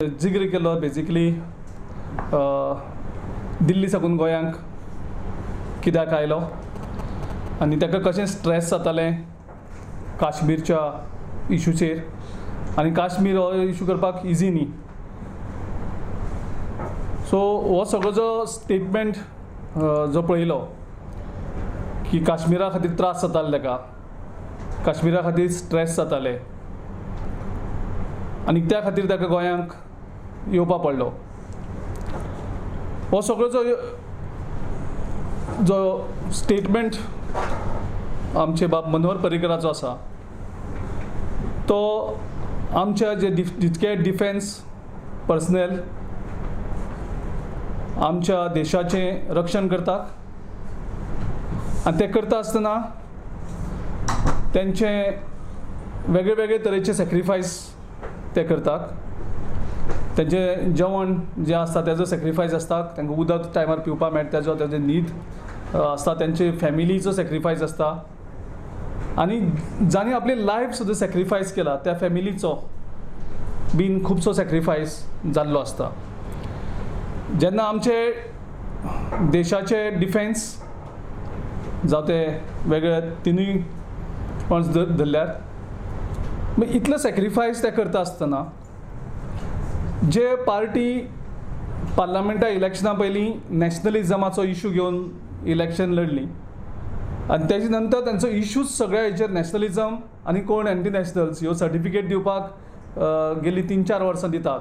जिग्र केलो बेजिकली दिल्ली साकून गोंयांक कित्याक आयलो आनी ताका कशें स्ट्रेस जातालें काश्मीरच्या इशूचेर आनी काश्मीर हो इशू करपाक इजी न्ही. सो हो सगळो जो स्टेटमेंट जो पळयलो की काश्मीरा खातीर त्रास जाताले ताका, काश्मीरा खातीर स्ट्रेस जाताले आनी त्या खातीर ताका गोंयांक येवपा पडलो. हो सगळो जो जो स्टेटमेंट आमचे बाब मनोहर पर्रीकराचो आसा तो आमच्या जे जितके डिफेन्स पर्सनल आमच्या देशाचें रक्षण करतात आनी तें करता आसतना तेंचे वेगळे वेगळे तरेचे सॅक्रिफायस ते करतात. तेंचें जेवण जें आसता तेजो सॅक्रिफायस आसता, तांकां उदक टायमार पिवपाक मेळटा तेजो, तेजे न्हीद आसता, तेंचे फॅमिलीचो सॅक्रिफायस आसता आनी जांणी आपली लायफ सुद्दां सॅक्रिफायस केला त्या फॅमिलीचो बीन खुबसो सॅक्रिफायस जाल्लो आसता. जेन्ना आमचे देशाचे डिफेन्स जावं ते वेगळे तिनूय पॉयंट्स धरल्यार मागीर इतलो सॅक्रिफायस ते करता आसतना जे पार्टी पार्लमेंटा इलेक्शना पयलीं नॅशनलिजमाचो इशू घेवन इलेक्शन लढली आनी तेजे नंतर तेंचो इशूज सगळ्या हेचेर नॅशनलिजम आनी कोण एंटी नॅशनल्स ह्यो सर्टिफिकेट दिवपाक गेली 3-4 वर्सां दितात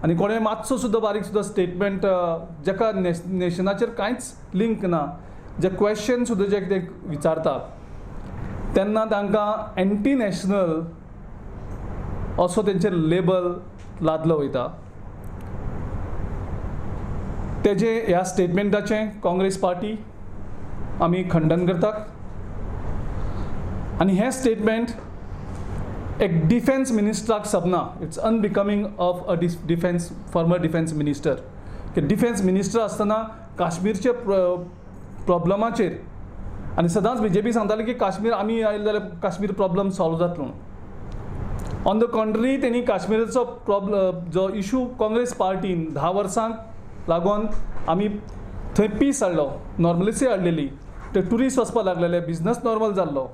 आनी कोणें मातसो सुद्दां बारीक सुद्दां स्टेटमेंट जेका नेशनाचेर कांयच लिंक ना, जे क्वेश्चन सुद्दां जे कितें विचारतात तेन्ना तांकां एंटी नॅशनल असो तेंचेर लेबल लादलो वयता. तेजे ह्या स्टेटमेंटाचें काँग्रेस पार्टी आमी खंडन करतात आनी हें स्टेटमेंट एक डिफेन्स मिनिस्टराक सबना. It's unbecoming of a defence former defence minister की डिफेन्स मिनिस्टर आसतना काश्मीरचे प्रॉब्लमाचेर आनी सदांच बीजेपी सांगताली की काश्मीर आमी आयले जाल्यार काश्मीर प्रॉब्लम सॉल्व जातलो. ऑन the contrary तेणी काश्मीराचो प्रॉब्लम जो इशू काँग्रेस पार्टीन 10 वर्सांक लागून आमी थंय पीस हाडलो, नॉर्मलिसी हाडलेली, ते ट्युरिस्ट वचपाक लागलेले, बिजनस नॉर्मल जाल्लो.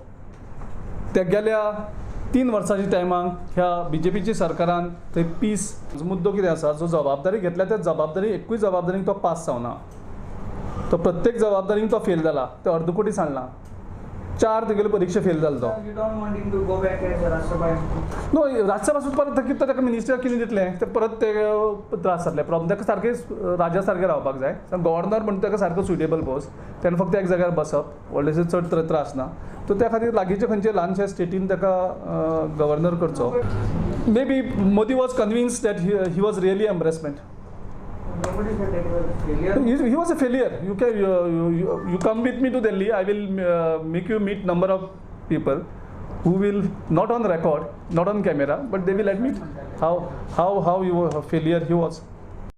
ते गेल्या 3 वर्सांच्या टायमाक ह्या बीजेपीच्या सरकारान थंय पीस मुद्दो कितें आसा, जो जबाबदारी घेतल्या त्या जबाबदारी एकूय जबाबदारीक तो पास जावना, तो प्रत्येक जबाबदारीक तो फेल जाला. तो अर्दकुटी सांडला, 4 तेगेले परिक्षा फेल जालो तो. नो राज्यसभा सुद्दां परत कितें ताका मिनिस्टर कितें दितलें ते परत ते त्रास जातले प्रॉब्लम. ताका सारकें राजा सारकें रावपाक जाय, गव्हर्नर म्हणटा ताका सारको सुटेबल पोस्ट, तेणें फक्त एक जाग्यार बसप, व्हडलेशें चड त्रास ना. तो त्या खातीर लागींचे खंयचे ल्हानशे स्टेटीन ताका गव्हर्नर करचो. Maybe Modi was convinced that he was really embarrassment. He was a failure. You can you come with me to Delhi. I will make you meet number of people who will not on record, not on camera, but they will admit how you a failure he was.